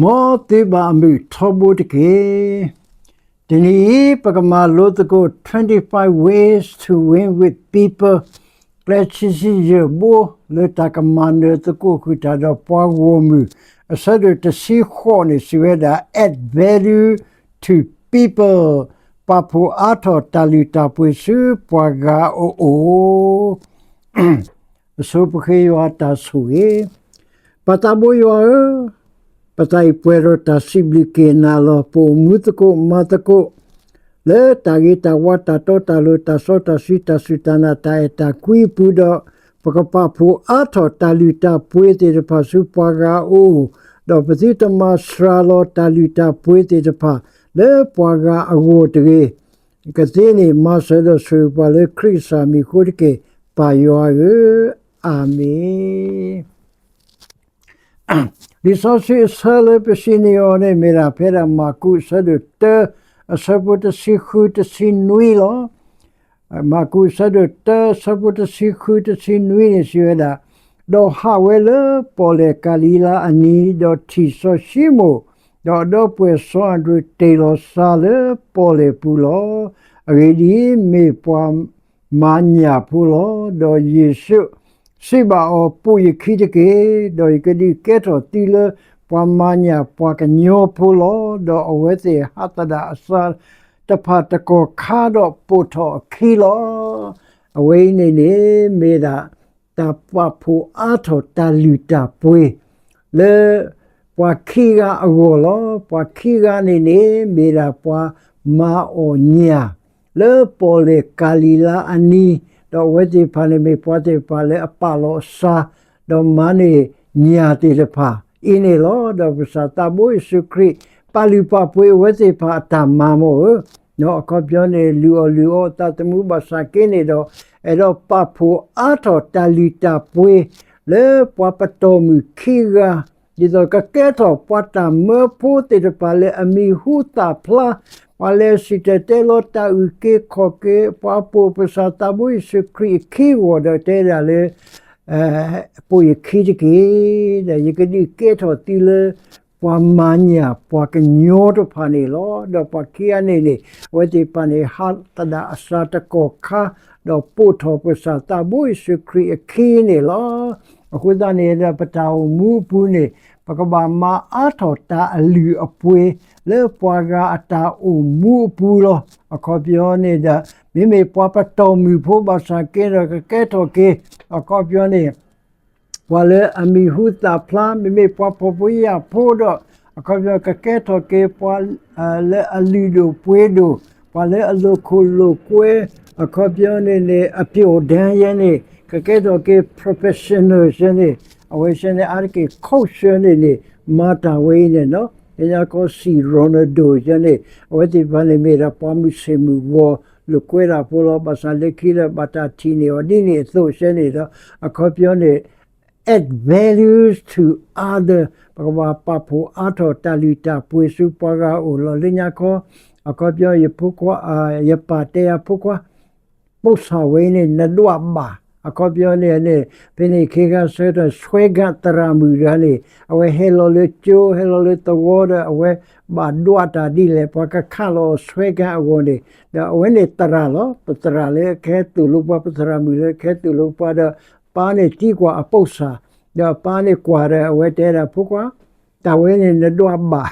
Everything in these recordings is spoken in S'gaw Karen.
မ်သုဘၣ်အမုာ်ထီဘိတက့ၢ်. တနံၤအံၤ ပကမၤလိသကိး twenty-five ways to win with people ကျဲဆံဆံယဲၢ်ဘိ လၢတၢ်ကမၤနၢၤသကိးဃုာ်တၢ်ဒီးပှၤဂီၢ်မုၢ်, အဆၢဒိၣ်တဆံဃိးန့ၣ် စံးဝဲဒၣ် add value to people ပာ်ဖှိၣ်အါထီၣ်တၢ်လုၢ်တၢ်ပှ့ၤဆူပှၤဂၤအအိၣ် အဆိပဃ့ယွၤတၢ်ဆိၣ်ဂ့ၤ. ပၢ်သးဘိယွၤဧၢ, ပသးအံၤပှဲၤဒီးတၢ်စံးဘျုးက့ၤနၤလီၤ. ပအိၣ်မူသကိးမၤသကိး လၢတၢ်ဂ့ၤတၢ်ဝါ တၢ်တီတၢ်လိၤ တၢ်စီတၢ်ဆှံ တၢ်စူၢ်တၢ်နာ် တၢ်အဲၣ်တၢ်ကွံအပူၤဒီး, ပကပာ်ဖှိၣ်အါထီၣ်တၢ်လုၢ်တၢ်ပှ့ၤသ့ၣ်တဖၣ်ဆူပှၤဂၤအအိၣ်, ဒီးပသုတမၤစှၤလီၤတၢ်လုၢ်တၢ်ပှ့ၤသ့ၣ်တဖၣ် လၢပှၤဂၤအဂီၢ်တဂ့ၤ. ကသ့န့ၣ်မၤစၢၤဒီးဆိၣ်ဂ့ၤပှၤလၢခရံာ်ကစၢ်မံၤအဃိတက့ၢ်, ပၢ်ယွၤဧၢ, အၤမ့ၣ်. လံာ်စီဆှံအဆၢလၢပစံးန့ၢ်အီၤန့ၣ် မ့ၢ်ဒၣ်ဖဲဒၣ်မၢ်ကူးအဆၢဒိၣ်တၢ အဆၢဖိတဆံဃုတဆံနွံလီၤ. မၢ်ကူးအဆၢဒိၣ်တၢ အဆၢဖိတဆံဃုတဆံနွံန့ၣ် စံးဝဲဒၣ်, ဒီးဟးဝဲလၢပီၣ်လဲၣ်ကၤလံၤလါအနံၤ, ဒီးထံၣ်စီၤၡံမိၣ်, ဒီးအဒီပုၢ်ဝဲၢ်စီၤအၤဒြ့းတ့ၢ်လီၤစှၤလၢပီၣ်လဲၣ်ပူၤလီၤ. အဂ့ၢ်ဒ်အံၤ, မ့ၢ်ပှၤမၤညၣ်ဖိလီၤ. ဒီးယ့ၣ်ၡူးစံးဘၣ်အီၤ, ပိာ်ယခံတက့ၢ်, ဒီးယကဒုးကဲထီၣ်သုလၢပှၤမၤညၣ်ပှၤကညီဖိလီၤ. ဒီးအဝဲသ့ၣ်ဟးသဒၣ်အစှၤတဖၣ်တကီၢ်ခါဒီးပိာ်ထီၣ်အခံလီၤ. အဝဲအံၤန့ၣ်န့ၣ် မ့ၢ်ဒၣ်တၢ်ပာ်ဖှိၣ်အါထီၣ်တၢ်လုၢ်တၢ်ပှ့ၤ လၢပှၤခံဂၤအဂီၢ်လီၤ. ပှၤခံဂၤန့ၣ်န့ၣ် မ့ၢ်ဒၣ်ပှၤမၤအီၣ်ညၣ် လၢပီၣ်လဲၣ်ကၤလံၤလါအနံၤ, ဒီးအဝဲသ့ၣ်တဖၣ်န့ၣ် မ့ၢ်ပှၤသ့ၣ်တဖၣ်လၢအပာ်လီၤအစှၤ ဒီးမၤန့ၢ်ညၣ်သ့ၣ်တဖၣ်အံၤန့ၣ်လီၤ. ဒီးပကစၢ်သးဘိယ့ၣ်ၡူးခရံာ် ပာ်လုၢ်ပာ်ပှ့ၤအဝဲသ့ၣ်တဖၣ်အတၢ်မၤမ့ၢ်ဧၢ, အခီပညီန့ၣ် လုၢ်အီၣ်လုၢ်အီအသးသမူဘၣ်ဆၣ်က့န့ၣ်ဒီး အဲၣ်ဒိးပာ်ဖှိၣ်အါထီၣ်တၢ်လုၢ်တၢ်ပှ့ၤ လၢပှၤပတီၢ်မုၢ်ခံဂၤ, ဒ်သိးကကဲထီၣ်ပှၤတၢ်မၢဖိသ့ၣ်တဖၣ်လၢအမံၤဟူသၣ်ဖျါ, ပှၤလၢအစံၣ်တဲၤတဲလီၤတၢ်အုၣ်က့ၤခီၣ်က့ၤ, ပှၤပိာ်ပကစၢ်သးဘိယ့ၣ်ၡူးခရံာ်အခံအဂီၢ်ဒီးတဲဒၣ်လၢ ပိာ်ယခံတက့ၢ်, ဒီးယကဒုးကဲထီၣ်သုလၢပှၤမၤညၣ်ပှၤကညီတဖၣ်န့ၣ်လီၤ. ဒီးပှၤခံဂၤန့ၣ်န့ၣ် အဝဲသ့ၣ်တဖၣ်န့ၣ် ဟးသဒၣ်အစှၤတကီၢ်ခါ, ဒီးပိာ်ထီၣ်ပကစၢ်သးဘိယ့ၣ်ၡူးခရံာ်အခံန့ၣ်လီၤ. အဃိသတးန့ၣ်ဒီး ပတၢ်အိၣ်မူအပူၤန့ၣ် ပကဘၣ်မၤအါထီၣ်တၢ်အလုၢ်အပှ့ၤ လၢပှၤဂၤအတၢ်အိၣ်မူအပူၤလီၤ. အခီပညီန့ၣ်ဒီး မ့မ့ၢ်ပှၤပတီၢ်မုၢ်ဖိဘၣ်ဆၣ်က့ဒီး ကကဲထီၣ်က့ၤ, အခီပညီန့ၣ် ပှၤလၢအမံၤဟူသၣ်ဖျါ, မ့မ့ၢ်ပှၤဖှီၣ်ဖိယာ်ဖိဒီး အခီပညီ ကကဲထီၣ်က့ၤပှၤလၢအလုၢ်ဒိၣ်ပှ့ၤဒိၣ်, ပှၤလၢအလိာ်ခိၣ်လိာ်ကွဲ, အခီပညီန့ၣ်န့ၣ် အပျီၣ်ဒၢယဲန့ၣ် ကကဲထီၣ်က့ၤ professional ယဲန့ၣ်, အဝဲယဲန့ၣ် အါတက့ၢ် coach ယဲန့ၣ်န့ၣ် မၤတၢ်ဝဲအံၤန့ၣ်နီၤ, လၢညါခီ စံၣ်ရီၤနဒိၣ်ယဲန့ၣ် အဝဲသ့ၣ်တဖၣ်န့ၣ် မ့ၢ်ဒၣ်ပှၤမုၢ်ဆ့ၣ်မုၢ်ဂီၤ လိာ်ကွဲဒၣ်ဖိလီၤ. ဘၣ်ဆၣ်လၢခံဒီး ဘၣ်တၢ်ထံၣ်န့ၢ်အီၤဒ်န့ၣ်အသိးယဲန့ၣ်ဒီး အခီပညီန့ၣ် add values to other, ပကဘၣ်ပာ်ဖှိၣ်အါထီၣ်တၢ်လုၢ်တၢ်ပှ့ၤဆူပှၤဂၤအအိၣ်လီၤ. လၢညါခီ အခီပညီ ယဖိခွါ, ယပၢ်တဲယၤ ဖိခွါ, ပိစၢ်ဝဲအံၤန့ၣ် နဒွးဘၣ်, အခီပညီန့ၣ်န့ၣ် ဖဲန့ၣ်ခ့ခါဆၢထၢၣ် ဆွဲကၣ်သရၣ်မုၣ်တဂၤန့ၣ် အဝဲဟဲလီၤလၢကၠိ ဟဲလီၤလၢသဝီဒီး အဝဲဘၣ်ဒွးတၢ်ဒ်လဲၣ် ပှၤကခးလီၤအီၤဆွဲကၣ်အဂီၢ်န့ၣ် ဒီးအဝဲန့ၣ်သရၣ်လီၤ. ပသရၣ်လၢအကဟဲသိၣ်လိပှၤ ပသရၣ်မုၣ်လၢအကဟဲသိၣ်လိပှၤဒီး ပၢ်န့ၣ်သံကွၢ်အပိစၢ်, ဒီးအပၢ်န့ၣ်ကွၢ်ဒီး အဝဲတဲဒၣ် ဖိခွါ, တၢ်ဝဲန့ၣ်နဒွးဘၣ်,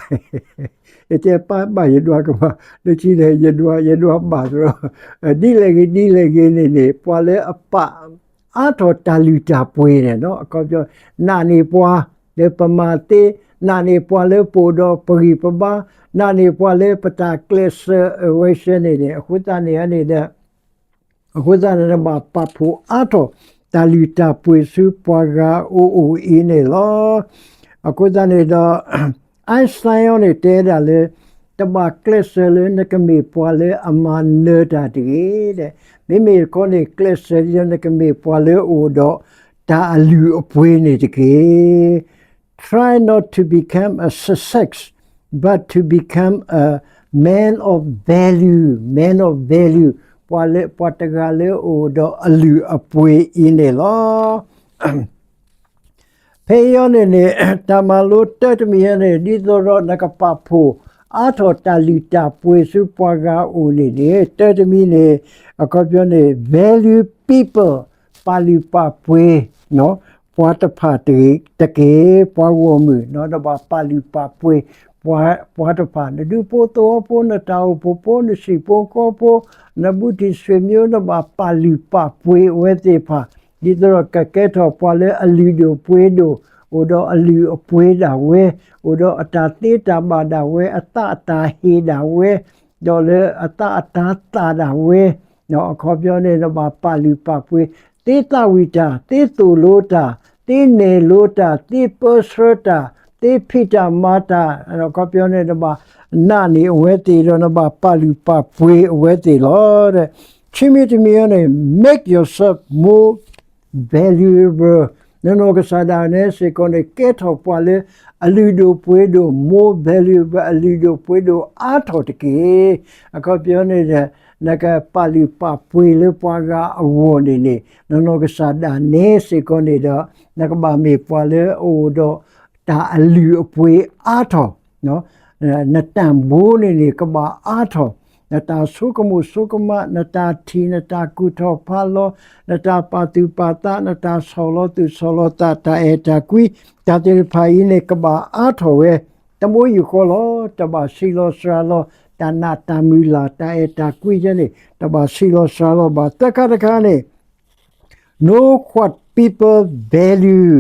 ယတဲပၢ်ဘၣ်ယဒွးကမၣ်, လၢခံန့ၣ် ယဒွး ယဒွးဘၣ်သရီ, ဒ်လဲၣ်ဂ့ၤ ဒ်လဲၣ်ဂ့ၤန့ၣ်န့ၣ် ပှၤလၢအပာ်အါထီၣ်တၢ်လုၢ်တၢ်ပှ့ၤန့ၣ်နီၤ အခီပညီ နာ်န့ၢ်ပှၤလၢပမၤသ့, နာ်န့ၢ်ပှၤလၢပအိၣ်ဒီးပဂံၢ်ပဘါ, နာ်န့ၢ်ပှၤလၢပတၢ်ကျဲးစၢး အဝဲစဲန့ၣ်န့ၣ် အဃိသတးန့ၣ်န့ၣ် အဃိသတးန့ၣ် နဘၣ်ပာ်ဖှိၣ်အါထီၣ်တၢ်လုၢ်တၢ်ပှ့ၤဆူပှၤဂၤအအိၣ်အံၤန့ၣ်လီၤ. အဃိသတးန့ၣ်ဒီး Einstein န့ၣ် တဲဒၣ်လၢ တဘၣ်ကျဲးစၢးလၢနကမ့ၢ်ပှၤလၢအမၤနၢၤတၢ်တဂ့ၤ, မ့မ့ၢ်တခီန့ၣ် ကျဲးစၢးလၢနကမ့ၢ်ပှၤလၢအအိၣ်ဒီးတၢ်အလုၢ်အပှ့ၤန့ၣ်တက့ၢ်. Try not to become a success, but to become a man of value, man of value, ပှၤလၢ ပှၤတဂၤလၢအအိၣ်ဒီးအလုၢ်အပှ့ၤအံၤန့ၣ်လီၤ. ဖဲအံၤန့ၣ်န့ၣ် တၢ်မၤလိတၢ်တမံၤန့ၣ် ဒ်သိးဒီးနကပာ်ဖှိၣ်အါထီၣ်တၢ်လုၢ်တၢ်ပှ့ၤဆူပှၤဂၤအအိၣ်န့ၣ်န့ၣ် တၢ်တမံၤန့ၣ် အခီပညီန့ၣ် value people ပာ်လုၢ်ပာ်ပှ့ၤ ပှၤတဖၣ်တက့ၢ်, ပှၤဂီၢ်မုၢ် နဘၣ်ပာ်လုၢ်ပာ်ပှ့ၤ ပှၤတဖၣ် နဒူဖိသဝီဖိ နတၢ်အိၣ်ဖှိၣ်ဖိ နဟံၣ်ဖိဃီဖိ နဘူးတံၢ်ဆွေမျိုး နဘၣ်ပာ်လုၢ်ပာ်ပှ့ၤအဝဲသ့ၣ်တဖၣ် ဒ်သိးဒီးကကဲထီၣ်ပှၤလၢအလုၢ်ဒိၣ်ပှ့ၤဒိၣ် အိၣ်ဒီးအလုၢ်အပှ့ၤဒၣ်ဝဲ, အိၣ်ဒီးအတၢ်သ့တၢ်ဘၣ်ဒၣ်ဝဲ, အသးအတၢ်ဟ့ၣ်ဒၣ်ဝဲ, ဒီးလၢအသးအတၢ်သၣ်ဒၣ်ဝဲ, အခီပညီန့ၣ် နဘၣ်ပာ်လုၢ်ပာ်ပှ့ၤ သ့သးဝံၣ်တၢ်, သ့သိၣ်လိတၢ်, သ့နဲၣ်လိတၢ်, သ့ပၢဆှၢတၢ်, သ့ဖံးတၢ်မၤတၢ်, အခီပညီန့ၣ် နဘၣ်နာ်န့ၢ်အဝဲသ့ၣ်ဒီး နဘၣ်ပာ်လုၢ်ပာ်ပှ့ၤအဝဲသ့ၣ်လီၤ. ခံမံၤတမံၤန့ၣ် make yourself more valuable နနီၢ်ကစၢ်ဒၣ်နဲစ့ၢ်ကီးန့ၣ် ကဲထီၣ်ပှၤလၢအလုၢ်ဒိၣ်ပှ့ၤဒိၣ် more valuable အလုၢ်ဒိၣ်ပှ့ၤဒိၣ်အါထီၣ်တက့ၢ်. အခီပညီန့ၣ် နကပာ်လုၢ်ပာ်ပှ့ၤလၢပှၤဂၤအဂီၢ်န့ၣ်န့ၣ် နနီၢ်ကစၢ်ဒၣ်နဲစ့ၢ်ကီးန့ၣ်ဒီး နကဘၣ်မ့ၢ်ပှၤလၢအအိၣ်ဒီးတၢ်အလုၢ်အပှ့ၤအါထီၣ် နတၢ်ဘိန့ၣ်န့ၣ် ကဘၣ်အါထီၣ်, နတၢ်ဆိကမိၣ်ဆိကမး, နတၢ်ထံၣ်, နတၢ်ကူၣ်ထီၣ်ဖးလီၤ, နတၢ်ပာ်သူၣ်ပာ်သး, နတၢ်ဆီၣ်လီၤသူၣ်ဆီၣ်လီၤသး, တၢ်အဲၣ်တၢ်ကွံ, တၢ်သ့ၣ်တဖၣ်အံၤန့ၣ် ကဘၣ်အါထီၣ်ဝဲ တဘိယူၢ်ဃီလီၤ. တဘၣ်ဆံးလီၤစှၤလီၤ, တၢ်နာ်တၢ်မုၢ်လၢ် တၢ်အဲၣ်တၢ်ကွံယဲန့ၣ် တဘၣ်ဆံးလီၤစှၤလီၤဘၣ်. သၢခါတခါန့ၣ် Know what people value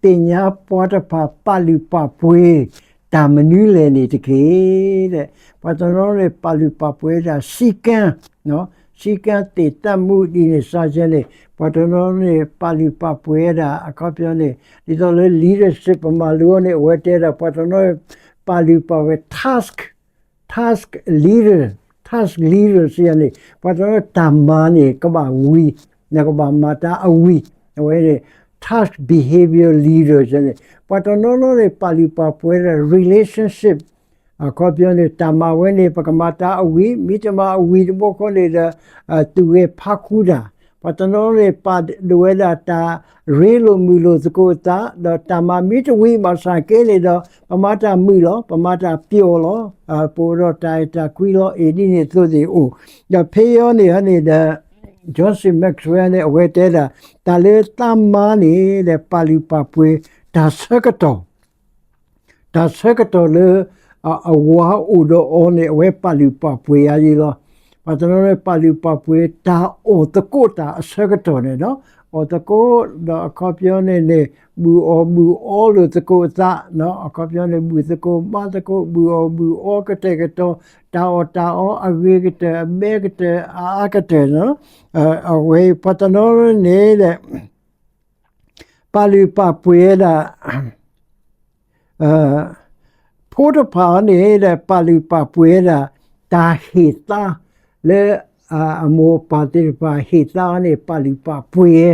သ့ၣ်ညါပှၤတဖၣ်ပာ်လုၢ်ပာ်ပှ့ၤ တၢ်မနုၤလဲၣ်န့ၣ်တက့ၢ်. ပှၤတနီၤန့ၣ် ပာ်လုၢ်ပာ်ပှ့ၤဝဲဒၣ် စည်းကမ်း, စည်းကမ်းသ့ၣ်သးမူဒ်န့ၣ်စ့ၢ်ကီးန့ၣ် ပှၤတနီၤန့ၣ် ပာ်လုၢ်ပာ်ပှ့ၤဝဲဒၣ် အခီပညီန့ၣ် ဒ်သိးလၢ leadership ပမၤလိအီၤန့ၣ် အဝဲတဲဒၣ် ပှၤတနီၤ ပာ်လုၢ်ပာ်ပှ့ၤ task task leader, task leader စ့ၢ်ကီးန့ၣ် ပှၤတနီၤတၢ်မၤန့ၣ် ကဘၣ်ဝံၤ, နကဘၣ်မၤတၢ်အဝံၤ, အဝဲန့ၣ် task behavior leader စ့ၢ်ကီးန့ၣ် ပှၤတနီၤနီၤန့ၣ် ပာ်လုၢ်ပာ်ပှ့ၤဝဲဒၣ် relationship အခီပညီန့ၣ် တၢ်မၤဝဲန့ၣ် ပကမၤတၢ်အဝံၤ, မ့တမ့ၢ်အဝံၤတဘျီဃီန့ၣ်ဒီး သူၣ်ဂဲၤဖးခူတၢ်, ပှၤတနီၤန့ၣ် ပာ်ဒိၣ်ဝဲဒၣ်တၢ်ရ့လိာ်မုာ်လိာ်သကိးအသး, ဒီးတၢ်မၤမ့ၢ်တဝံၤဘၣ်ဆၣ်က့န့ၣ်ဒီး ပမၤတၢ်မုာ်လီၤ, ပမၤတၢ်ပျီလီၤ, ပအိၣ်ဒီးတၢ်အဲၣ်တၢ်ကွံလီၤ, အ့ၣ်ဒ်န့ၣ်သိးသ့ၣ်အိၣ်, ဒီးဖဲအံၤန့ၣ်န့ၣ်ဒီး John C Maxwell န့ၣ် အဝဲတဲဒၣ် တၢ်လၢသးမါန့ၣ်ဒီး ပာ်လုၢ်ပာ်ပှ့ၤ တၢ်ဆၢကတီၢ် တၢ်ဆၢကတီၢ်လၢ အဝၤအိၣ်ဒီးအီၤန့ၣ် အဝဲပာ်လုၢ်ပာ်ပှ့ၤအါယံၤလီၤ. ပှၤတနီၤန့ၣ် ပာ်လုၢ်ပာ်ပှ့ၤ တၢ်အီၣ်သကိးတၢ်အဆၢကတီၢ်န့ၣ်ဒီး အီၣ်သကိးဒီးအခီပညီန့ၣ်န့ၣ် ဘုၣ်အီၣ်ဘုၣ်အီလိာ်သကိးအသး, အခီပညီန့ၣ် ဘုၣ်သကိးဘါသကိး ဘုၣ်အီၣ်ဘုၣ်အီကတဲာ်ကတီၤ တၢ်အီၣ်တၢ်အီအဂ့ၤကတၢၢ် အဘဲကတၢၢ် အအါကတၢၢ် အဝဲပှၤတနီၤန့ၣ်ဒီး ပာ်လုၢ်ပာ်ပှ့ၤဝဲဒၣ် ဖိတဖၣ်အံၤန့ၣ်ဒီး ပာ်လုၢ်ပာ်ပှ့ၤဝဲဒၣ် တၢ်ဟ့ၣ်သါ လၢအမိၢ်အပၢ်သ့ၣ်တဖၣ်ဟ့ၣ်သါအီၤန့ၣ် ပာ်လုၢ်ပာ်ပှ့ၤဝဲ,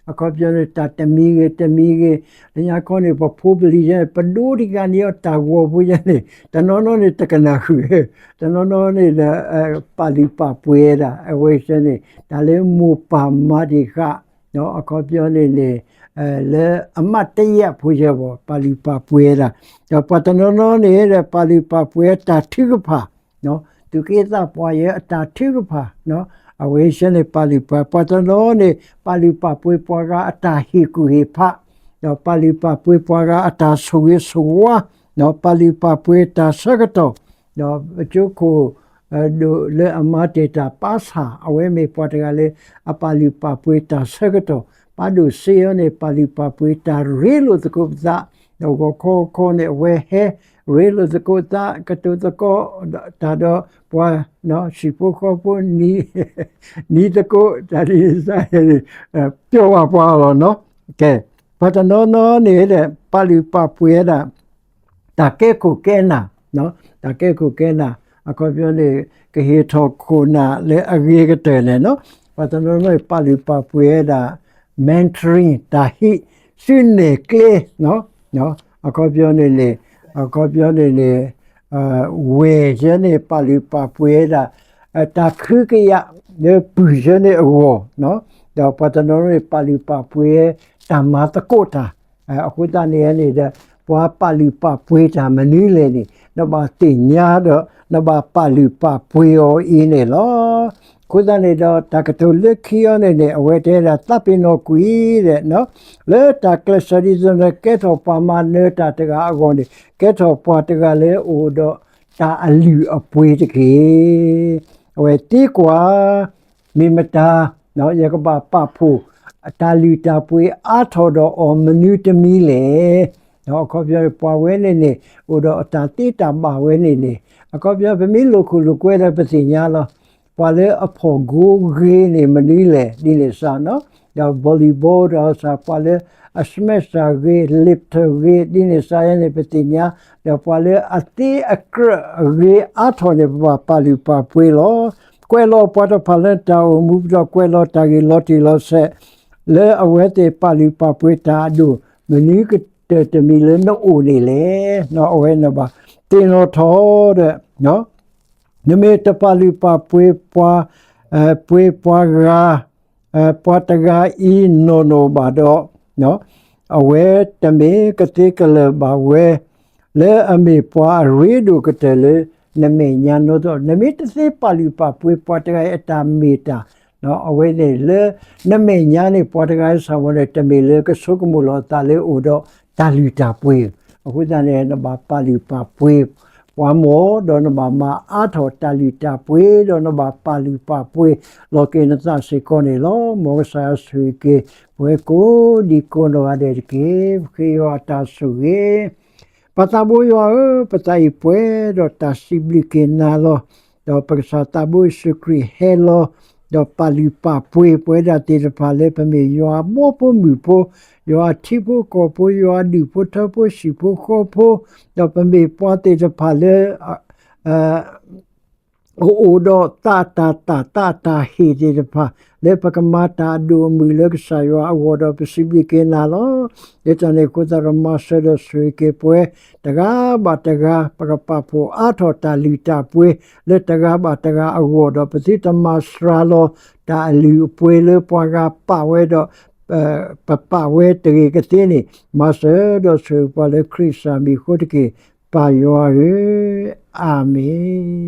အခီပညီန့ၣ် တၢ်တမံၤဂ့ၤ တမံၤဂ့ၤ, လၢညါခီန့ၣ် ပဖိပလံၤယဲန့ၣ် ပဒိတဂၤန့ၣ်အီၤ တၢ်ဂီၤဖိယဲန့ၣ် တနီၤနီၤန့ၣ် တကနၣ်ဃုာ်, တနီၤနီၤန့ၣ်ဒီး ပာ်လုၢ်ပာ်ပှ့ၤဝဲဒၣ် အဝဲန့ၣ် တၢ်လၢမိၢ်ပၢ်မၤတ့ၢ်ဃာ် အခီပညီန့ၣ်န့ၣ် လၢအမၤတယာ်ဖိယဲဘၣ် ပာ်လုၢ်ပာ်ပှ့ၤဝဲဒၣ်, ဒီးပှၤတနီၤနီၤန့ၣ်ဒီး ပာ်လုၢ်ပာ်ပှ့ၤတၢ်ထုကဖၣ်, သူၣ်က့သးပှၢ်ယဲအတၢ်ထုကဖၣ်, အဝဲသ့ၣ်န့ၣ် ပာ်လုၢ်ပာ် ပှၤတနီၤန့ၣ် ပာ်လုၢ်ပာ်ပှ့ၤပှၤဂၤအတၢ်ဟ့ၣ်ကူၣ်ဟ့ၣ်ဖး, ဒီးပာ်လုၢ်ပာ်ပှ့ၤပှၤဂၤအတၢ်ဆိၣ်ဂ့ၤဆိၣ်ဝါ, ဒီးပာ်လုၢ်ပာ်ပှ့ၤတၢ်ဆၢကတီၢ်, ဒီးကၠိခိၣ် ဒိၣ်လၢအမၤတ့ၢ်တၢ်ပၢ်ဆၣ် အဝဲမ့ၢ်ပှၤတဂၤလၢ အပာ်လုၢ်ပာ်ပှ့ၤတၢ်ဆၢကတီၢ်, ပၢ်ဒိၣ်စ့အီၤန့ၣ် ပာ်လုၢ်ပာ်ပှ့ၤတၢ်ရ့လိာ်သကိးပသး, ဒီးဂီၤခီခီန့ၣ် အဝဲဟဲရ့လိာ်သကိးသး ကတိၤသကိးတၢ်ဒီးပှၤ ဟံၣ်ဖိဃီဖိ နံၤသကိး တၢ်ဒ်န့ၣ်စ့ၢ်န့ၣ် ပျီဘၣ်ပှၤလီၤနီၤ. ပှၤတနီၤနီၤန့ၣ်ဒီး ပာ်လုၢ်ပာ်ပှ့ၤဝဲဒၣ် တၢ်ကဲခိၣ်ကဲနၢ်, တၢ်ကဲခိၣ်ကဲနၢ် အခီပညီန့ၣ် ကဟ့ၣ်ထီၣ်ခိၣ်နၢ်လၢအဂ့ၤကတၢၢ်န့ၣ်နီၤ, ပှၤတနီၤနီၤန့ၣ် ပာ်လုၢ်ပာ်ပှ့ၤဝဲဒၣ် mentoring တၢ်ဟ့ၣ်စုနဲၣ်ကျဲ, အခီပညီန့ၣ်န့ၣ် အခီပညီန့ၣ်န့ၣ် ဝဲၢ်ယဲန့ၣ် ပာ်လုၢ်ပာ်ပှ့ၤဝဲဒၣ် တၢ်ခုကယာ်လၢပုၢ်ယဲန့ၣ်အဂီၢ်, ဒီးပှၤတနီၤနီၤန့ၣ် ပာ်လုၢ်ပာ်ပှ့ၤ တၢ်မၤသကိးတၢ် အဃိသတးန့ၣ်န့ၣ်ဒီး ပှၤပာ်လုၢ်ပာ်ပှ့ၤတၢ်မနုၤလဲၣ်န့ၣ် နဘၣ်သ့ၣ်ညါဒီး နဘၣ်ပာ်လုၢ်ပာ်ပှ့ၤအီၤအံၤန့ၣ်လီၤ. အဃိသတးန့ၣ်ဒီး တၢ်ကတိၤလၢခံအံၤန့ၣ်န့ၣ် အဝဲတဲဒၣ်သးပ့ၤနီၣ်ကွံာ်ဒီး လၢတၢ်ကျဲးစၢးဒ်သိးန့ၣ် ကဲထီၣ်ပှၤမၤနၢၤတၢ်တဂၤအဂီၢ်န့ၣ် ကဲထီၣ်ပှၤတဂၤလၢအိၣ်ဒီးတၢ်အလုၢ်အပှ့ၤတက့ၢ်. အဝဲသံကွၢ် မ့ၢ်မတၤ ယကဘၣ်ပာ်ဖှိၣ် တၢ်လုၢ်တၢ်ပှ့ၤအါထီၣ်ဒီးအီၤမနုၤတမံၤလဲၣ်. အခီပညီ ပှၤဝဲန့ၣ်န့ၣ် အိၣ်ဒီးအတၢ်သ့တၢ်ဘၣ်ဝဲန့ၣ်န့ၣ် အခီပညီ ပမ့ၢ်လိာ်ခိၣ်လိာ်ကွဲဒီးပသ့ၣ်ညါလီၤ. ပှၤလၢအဖီၣ်ဂိၤဂ့ၤန့ၣ်မနုၤလဲၣ် ဒ်န့ၣ်စ့ၢ်နီၤ ဒီး volleyball ဒီးစ့ၢ် ပှၤလၢအ smash ဂ့ၤ lifter ဂ့ၤ ဒ်န့ၣ်စ့ၢ်ယဲန့ၣ် ပသ့ၣ်ညါ ဒီးပှၤလၢအသ့အကြၢးအဂ့ၤအါထီၣ်န့ၣ် ပဘၣ်ပာ်လုၢ်ပာ်ပှ့ၤလီၤ. ကွဲးလီၤပှၤတဖၣ်လၢတၢ်အိၣ်မူပူၤဒီး ကွဲးလီၤတၢ်ဂ့ၢ်လီၤတံၢ်လီၤဆဲး လၢအဝဲသ့ၣ်ပာ်လုၢ်ပာ်ပှ့ၤတၢ်အဒိၣ် မနုၤကတၢၢ်တမံၤလၢနအိၣ်န့ၣ်လဲၣ်. အဝဲနဘၣ်သ့ၣ်နီၣ်ထီၣ်ဒီး နမ့ၢ်တပာ်လုၢ်ပာ်ပှ့ၤပှၤ ပှ့ၤပှၤဂၤ ပှၤတဂၤအံၤနီၢ်နီၢ်ဘၣ်ဒီး အဝဲတမ့ၢ်ကသ့ကလၢၢ်ဘၣ်ဝဲ လၢအမ့ၢ်ပှၤအရ့ဒိၣ်ကတၢၢ်လၢနမဲာ်ညါနီၢ်နီၢ် နမ့ၢ်တသ့ပာ်လုၢ်ပာ်ပှ့ၤပှၤတဂၤအံၤအတၢ်မ့ၢ်တၢ် အဝဲန့ၣ်လၢနမဲာ်ညါန့ၣ် ပှၤတဂၤအံၤစ့ၢ်ဝဲန့ၣ် တမ့ၢ်လၢကဆိကမိၣ်လီၤအသးလၢအိၣ်ဒီးတၢ်လုၢ်တၢ်ပှ့ၤ. အဃိသတးန့ၣ် နဘၣ်ပာ်လုၢ်ပာ်ပှ့ၤ ပှၤမၢ် ဒီးနဘၣ်မၤအါထီၣ်တၢ်လုၢ်တၢ်ပှ့ၤ ဒီးနဘၣ်ပာ်လုၢ်ပာ်ပှ့ၤ လီၤက့ၤနသးစ့ၢ်ကီးန့ၣ်လီၤ. မ်ကစၢ်ယွၤဆိၣ်ဂ့ၤက့ၤ ပဝဲကိးဒံကိးနီၢ်ဂၤဒဲးတက့ၢ်. ပဃ့ယွၤအတၢ်ဆိၣ်ဂ့ၤ ပသးဘိယွၤဧၢ, ပသးအံၤပှဲၤဒီးတၢ်စံးဘျုးက့ၤနၤလီၤ. ဒီးပကစၢ်သးဘိယ့ၣ်ၡူးခရံာ်ဟဲလီၤ, ဒီးပာ်လုၢ်ပာ်ပှ့ၤပဝဲဒၣ်သ့ၣ်တဖၣ်လၢပမ့ၢ်ယွၤအဘီဖိမုၣ်ဖိ, ယွၤအထံဖိကီၢ်ဖိ, ယွၤအဒူၣ်ဖိထၢဖိ ဟံၣ်ဖိဃီဖိ, ဒီးပမ့ၢ်ပှၤသ့ၣ်တဖၣ်လၢ အိၣ်ဒီးသးတၢ်သၣ်သးတၢ်ဟ့ၣ်သ့ၣ်တဖၣ် လၢပကမၤတၢ်အဒိၣ်အမုၢ်လၢကစၢ်ယွၤအဂီၢ်ဒီးပစံးဘျုးက့ၤနၤလီၤ. လၢတၢ်န့ၣ်အဃိသတးဒီးမၤစၢၤဒီးဆိၣ်ဂ့ၤက့ၤပဝဲ တဂၤဘၣ်တဂၤ ပကပာ်ဖှိၣ်အါထီၣ်တၢ်လုၢ်တၢ်ပှ့ၤ လၢတဂၤဘၣ်တဂၤအဂီၢ်ဒီး ပသုတမၤစှၤလီၤ တၢ်အလုၢ်အပှ့ၤလၢပှၤဂၤပာ်ဝဲဒီး ပပာ်ဝဲတဂ့ၤကသ့န့ၣ် မၤစၢၤဒီးဆိၣ်ဂ့ၤပှၤလၢခရံာ်စၢ်မံၤအဃိတက့ၢ်. ပၢ်ယွၤဧၢ, အၤမ့ၣ်.